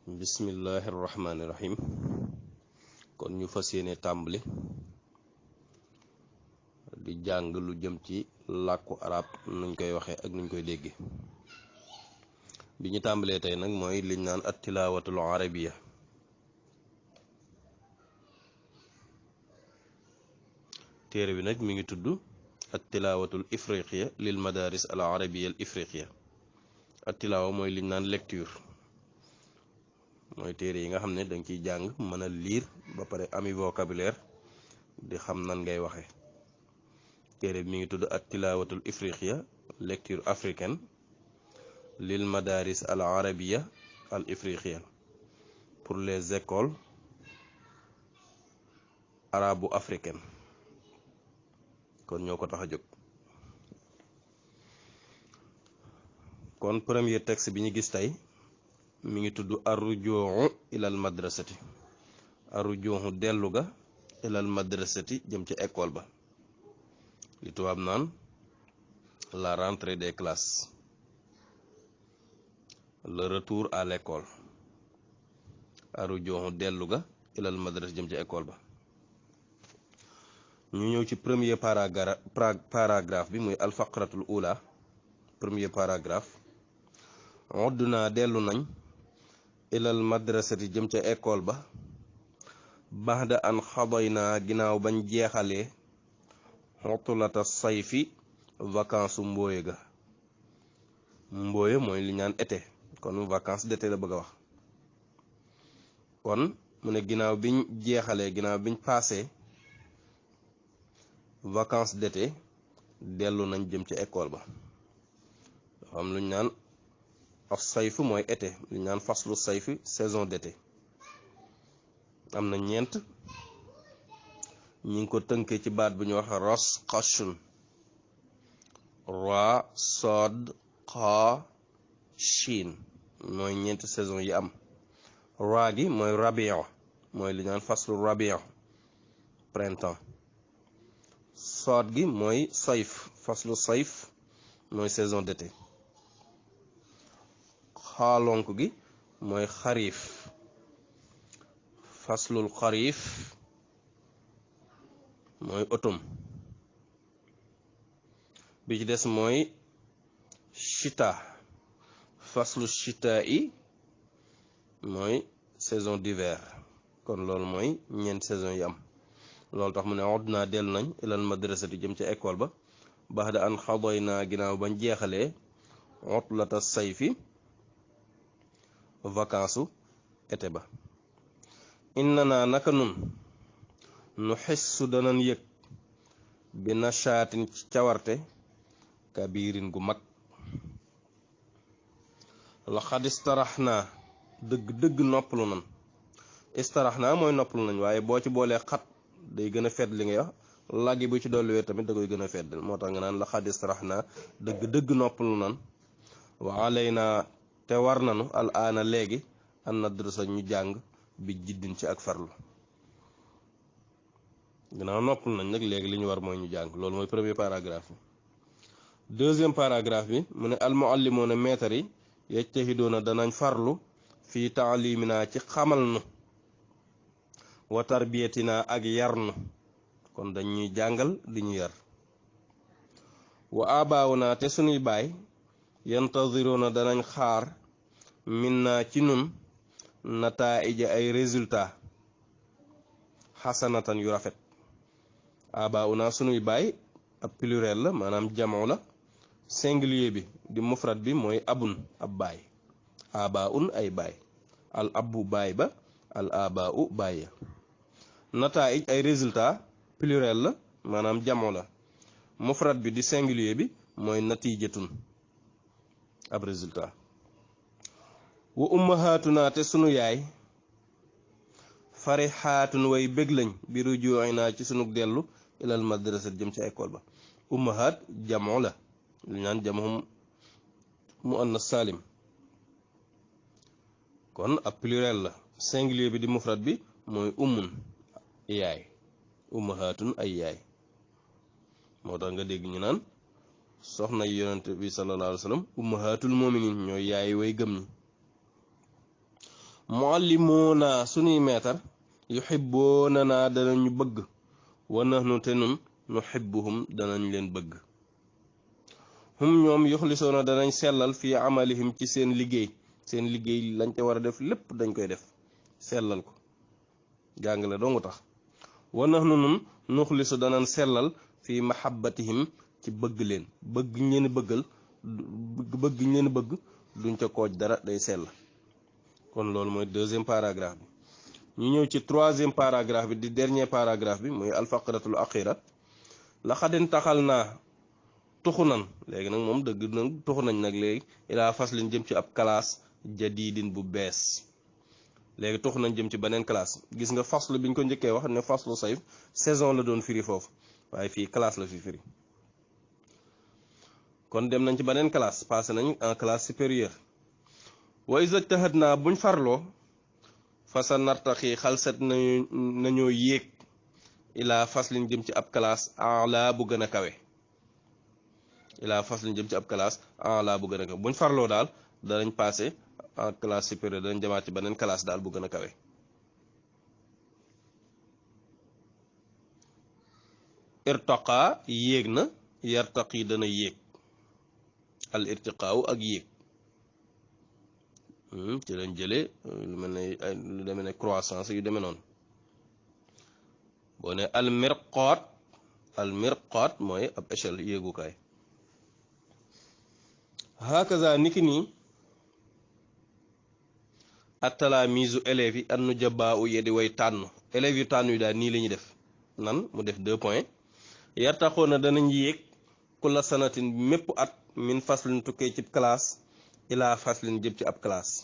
bismillahi rahmaani rahim kon ñu fas yéene tàmbali di jàng lu jëm ci làkku arab nuñ koy waxee ak nuñ koy dégge bi ñu tàmbalee tey nag mooy liñ naan at tilaawatul arabiya téere bi nag mi ngi tudd at tilaawatul ifriqiya lil madaris al arabiya al ifriqiya at tilaawa mooy liñ naan lecture mooy téere yi nga xam ne danga ciy jàng mën a lire ba pare ami vocabulaire di xam nan ngay waxe téere bi mi ngi tudd at tilaawatul ifriqiya lecture africaine lil madaris al arabiya al ifriqiya pour les écoles arabo-africaines kon ñoo ko tax a jóg kon premier texte bi ñu gis tey mi ngi tudd arrujuuxu ilal madrasati arrujuuxu dellu ga ilal madrasati jëm ci école ba li tubaab naan la rentrée des classes le retour à l'école arrujuuxu dellu ga ilal madrasati jëm ci école ba ñu ñëw ci premier paragraphe bi muy alfaqratul ula premier paragraphe odd naa dellu nañ ilal madrasati jëm ca école ba baxda an xadoy naa ginnaaw bañ jeexalee xotulata sayfi vacance mbooye ga mbooye mooy li ñaan été kon vacance d'été la bëgg a wax kon mu ne ginnaaw biñ jeexalee ginnaaw biñ passé vacances d'été dellu nañ jëm ci école ba dafa am lu ñu naan af sayfu mooy été lu ñu naan faslu sayfi saison d'été am na ñeent ñi ngi ko tënkee ci baat bu ñu wax ras qashun ra sod xa shin mooy ñeent saison yi am ra gi mooy rabia mooy lu ñu naan faslu rabia printemps soot gi mooy sayf faslu sayf mooy saison d'été xaalonk gi mooy xariif faslul xariif mooy automne bi ci des mooy chita faslu chita yi mooy saison d'hiver kon loolu mooy ñeent saison yi am loolu tax mu ne odd naa dellu nañ ilal madrasati jëm ca école ba baax da an xadoy naa ginnaaw bañ jeexalee otlata sayfi vacance été ba inna naa naka nun nu xissu danañ yëg bi nachaatin ci cawarte kabirin gu mag la xad istarax naa dëgg noppalu nan istarax naa mooy noppalu nañ waaye boo ci boolee xat day gën a fedd li ngay wax laggi bu ci dolliwee tamit da koy gën a feddal moo tax nga naan la xad istarax naa dëgg noppalu nan wa alay naa te war nanu al aana léegi an nadrusa ñu jàng bi jiddin ci ak farlu ginnaaw noppalu nañ nag léegi li ñu war mooy ñu jàng loolu mooy premier paragraphe bi deuxième paragraphe bi mu ne al muallimoona maître yi yajtahidoona danañ farlu fii taalimina ci xamal nu wa tarbiyatina ak yar nu kon dañuy jàngal di ñu yar wa abaawuna te sunuy baay yantaziroona danañ xaar min naa ci nun nataija ay résultat xasanatan yu rafet abaawuna sunuy baay ab pluriel la maanaam jamoo la singulier bi di mufrad bi mooy abun ab baay abaun ay baay al abu baay ba al abau baay ya nataij ay résultat pluriel la maanaam jamoo la mufrad bi di singulier bi mooy natijatun ab résultat wa ummahatuna te sunu yaay farixaatun way bég lañ bi rujuina ci sunu dellu ilal madrasat jëm ca école ba ummahat jamoo la lu ñaan jamohum muannas salim kon ab pluriel la singulier bi di mufrad bi mooy ummun yaay ummahatun ay yaay moo tax nga dégg ñu naan soxna yonent bi sallallahu alayhi wa sallam ummahatul muminin ñooy yaay way gëm ñi muallimuna sunuy meetar yuhibbunana danañu bëgg wa nahnu te nun nuhibbuhum danañ leen bëgg hum ñoom yuxlisoona danañ sellal fii amalihim ci seen liggéey lañ ca war a def lépp dañ koy def sellal ko jàngale dongu tax wa nahnu nun nuxlisu danañ sellal fii mahabbatihim ci bëgg leen bëgg ñu leen bëgg duñ ca kooj dara day sell kon loolu mooy deuxième paragraphe bi ñu ñëw ci troisième paragraphe bi di dernier paragraphe bi muy alfaqratul axira la xadin taxal naa tuxu nan léegi nag moom dëgg nag tuxu nañ nag léegi ilaa faslin jëm ci ab classe jadidin bu bees léegi tuxu nañ jëm ci beneen classe gis nga faslu bi ñu ko njëkkee wax ne faslu sayf saison la doon firi foofu waaye fii classe la fi firi kon dem nañ ci beneen classe passé nañ en classe supérieure wa iza ijtahadna buñ farloo fa sa nartaxi xalsat nañoo yéeg ilaa faslin jëm ci ab classe ala bu gën a kawe ilaa faslin jëm ci ab classe ala bu gën a kawe buñ farloo daal danañ passé en classe supérieure danañ jamaat ci beneen classe daal bu gën a kawe irtaqa yéeg na yartaqi dana yéeg al irtiqaaw ak yéeg ci lañ jëlee lu mel ne ay lu demee ne croissance yu demee noonu boo ne al mirqaat mooy ab échelle yéegukaay hakaza niki nii at-talaamiizu élèves yi annu jabaa u yedi way tànn élèves yu tànn yu daal nii la ñuy def nan mu def 2 points yartaxoon na danañ yéeg kulla sanatin mépp at min faslin tukkee ci classe ilaa faslin jëm ci ab classe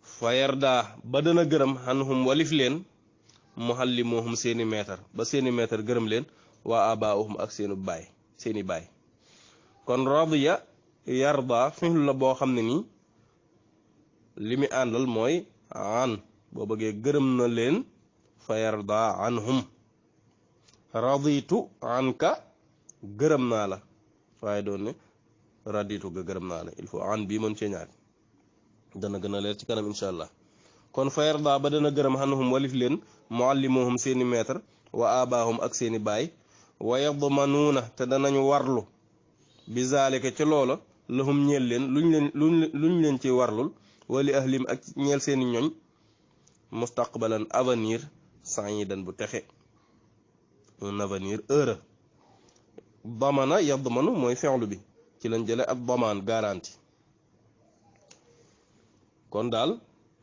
fa yarda ba dana gërëm xanhum walif leen muhallimuhum seeni meetar ba seeni meetar gërëm leen waa abaahum ak seeni baay kon radiya yarda fi'l la boo xam ne nii li mu àndal mooy an boo bëggee gërëm na leen fa yarda anhum raditu anka gërëm naa la waaye doon ne raditu ga gërëm naa la il faut an bii mën cee ñaar dana gën a leer ci kanam incha allah kon fa yarda ba dana gërëm xanuhum walif leen muallimuhum seeni maître wa abaahum ak seeni baay wa yadmanuuna te danañu warlu bi zalika ci loola lahum ñeel leen luñ leen ci warlul wali ahlim ak ñeel seeni ñoñ mustaqbalan avenir sa'idan bu texe un avenir heureux damana yadmanu mooy fi'lu bi ci lañ jële ak damaan garantie kon daal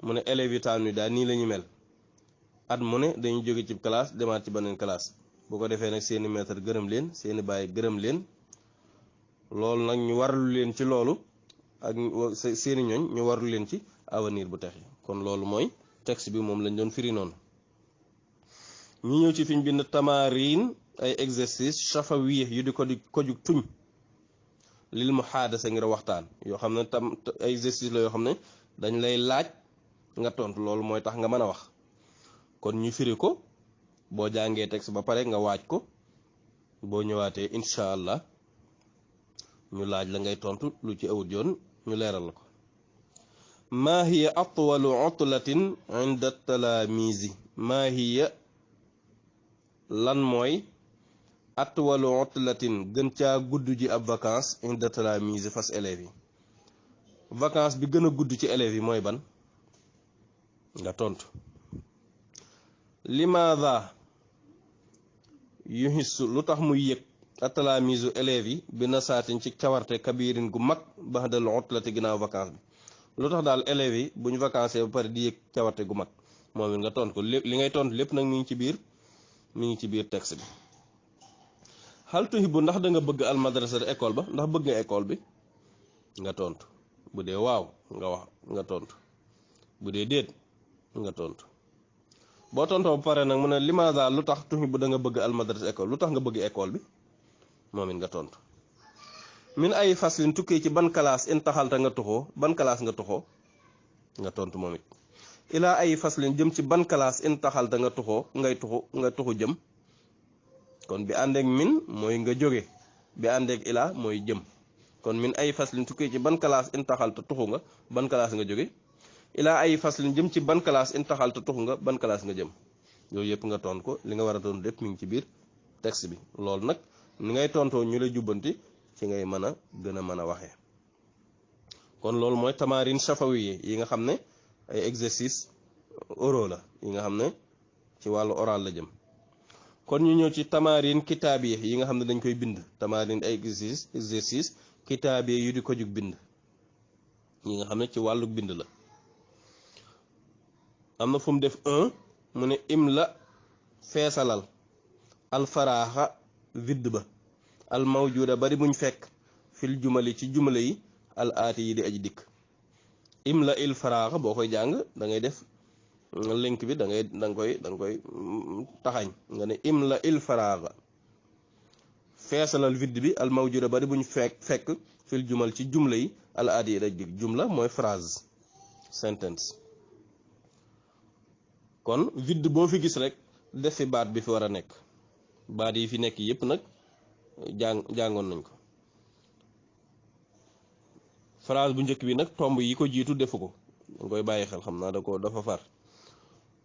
mu ne élèves yi tànn daal nii la ñu mel at mu ne dañuy jóge ci classe demaat ci beneen classe bu ko defee nag seeni maître gërëm leen seeni baay gërëm leen loolu nag ñu warlu leen ci loolu ak seeni ñoñ ñu warlu leen ci avenir bu texe kon loolu mooy texte bi moom lañ doon firi noonu ñu ñëw ci fiñ bind tamarin ay exercice shafawi yu di ko jug tuñ lil muhaadasa ngir waxtaan yoo xam ne tam ay exercice la yoo xam ne dañ lay laaj nga tontu loolu mooy tax nga mën a wax kon ñu firi ko boo jàngee texte ba pare nga waaj ko boo ñëwaatee incha allah ñu laaj la ngay tontu lu ci awut yoon ñu leeral la ko maa hiya atwalu utlatin inda talaamizi maa hiya lan mooy atwalu utlatin gën caa gudd ji ab vacance inda talaamizi fas élèves yi vacance bi gën a gudd ci élèves yi mooy ban nga tontu limaada yuhissu lu tax muy yëg atalaamisu élèves yi bi nasaatin ci cawarte kabirin gu mag baxdal utlati ginnaaw vacance bi lu tax daal élèves yi bu ñu vacancé ba pare di yëg cawarte gu mag moom it nga tontu ko lépp li ngay tontu lépp nag mi ngi ci biir texte bi hal tuhibbu ndax da nga bëgg almadrasa école ba ndax bëgg nga école bi nga tontu bu dee waaw nga wax nga tontu bu dee déet nga tontu boo tontoo ba pare nag mu ne limaada lu tax tuhibbu da nga bëgg almadrasa école lu tax nga bëgg école bi moom it nga tontu min ay faslin tukkee ci ban classe in taxalta nga tuxoo ban classe nga tuxoo nga tontu moom it ilaa ay faslin jëm ci ban classe in taxalta nga tuxoo nga tuxu jëm kon bi àndeek min mooy nga jóge bi àndeek ilaa mooy jëm kon min ay faslin tukkee ci ban classe in taxalta tuxu nga ban classe nga jóge ilaa ay faslin jëm ci ban classe intaxal te tux nga ban classe nga jëm yooyu yëpp nga toon ko li nga war a doon lépp mi ngi ci biir texte bi loolu nag ni ngay tontoo ñu lay jubbanti ci ngay mën a gën a mën a waxee kon loolu mooy tamarin shafawi yi nga xam ne ay exercice oraux la yi nga xam ne ci wàllu oral la jëm kon ñu ñëw ci tamarin kitaabi yi nga xam ne dañ koy bind tamarin ay exercice kitaabi yu di ko jug bind yi nga xam ne ci wàllu bind la am na fu mu def 1 mu ne imla feesalal alfaraaxa vide ba al mawjuda bari buñ fekk fil jumali ci jumla yi al aati yi di aji dikk imla il faraaxa boo koy jàng da ngay def link bi da nga koy taxañ nga ne imla il faraaxa feesalal vide bi al mawjuda bari buñ fekk fil jumal ci jumla yi al aati yi di aji dikk jumla mooy phrase sentence kon vide boo fi gis rek def fi baat bi fi war a nekk baat yi fi nekk yépp nag jàngoon nañ ko phrase bu njëkk bi nag tomb yi ko jiitu defu ko danga koy bàyyi xel xam naa dafa far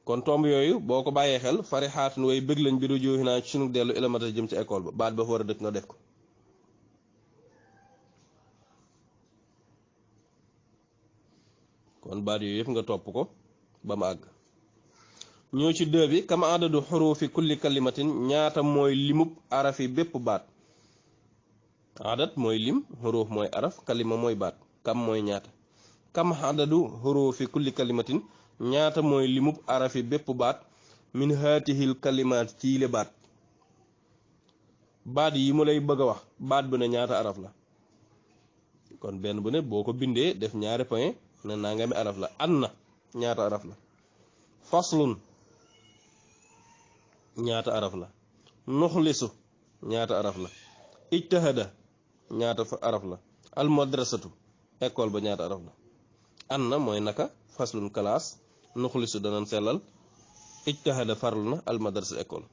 kon tomb yooyu boo ko bàyyee xel fari xaatun way bëgg lañ biru jooxi naa ci sunu dellu élémata jëm ci école ba baat ba fa war a dëkk nga def ko kon baat yooyu yëpp nga topp ko ba mu àgg ñoo ci 2 bi kama adadu xurufi kulli kalimatin ñaata mooy limub arafi bépp baat adat mooy lim xuruf mooy araf kalima mooy baat kam mooy ñaata kam adadu xurufi kulli kalimatin ñaata mooy limub arafi bépp baat min haatihil kalimaat ci yile baat yi mu lay bëgg a wax baat bu ne ñaata araf la kon benn bu ne boo ko bindee def ñaari point ne nangami araf la an na ñaata araf la faslun ñaata araf la nuxlisu ñaata araf la ijtahada ñaata araf la almadrasatu école ba ñaata araf la an na mooy naka faslun classe nuxlisu danañ sellal ijtahada farlu na almadrasa école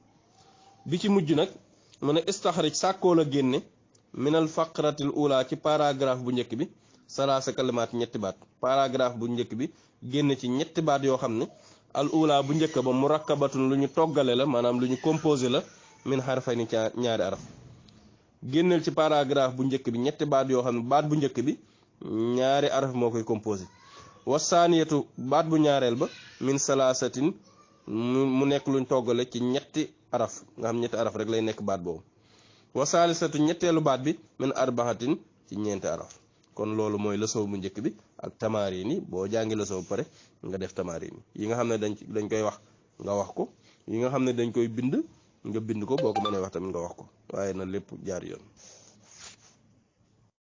bi ci mujj nag mu ne istaxrij sàkkoo la génne minal faqratil ula ci paragraphe bu njëkk bi salaasa kalimaat ñetti baat paragraphe bu njëkk bi génne ci ñetti baat yoo xam ne al ula bu njëkk ba murakkabatun lu ñu toggale la maanaam lu ñu composé la min xarfayni ñaari araf génneel ci paragraphe bu njëkk bi ñetti baat yoo xam ne baat bu njëkk bi ñaari araf moo koy composé wasaaniyatu baat bu ñaareel ba min salaasatin mu nekk luñ toggale ci ñetti araf nga xam ñetti araf rek lay nekk baat boobu wasaalisatu ñetteelu baat bi min arbaxatin ci ñeenti araf kon loolu mooy leçon bu njëkk bi ak tamarin yi boo jàngi leçon bu pare nga def tamarin yi nga xam ne dañ koy wax nga wax ko yi nga xam ne dañ koy bind nga bind ko boo ko mënee wax tamit nga wax ko waaye na lépp jaar yoon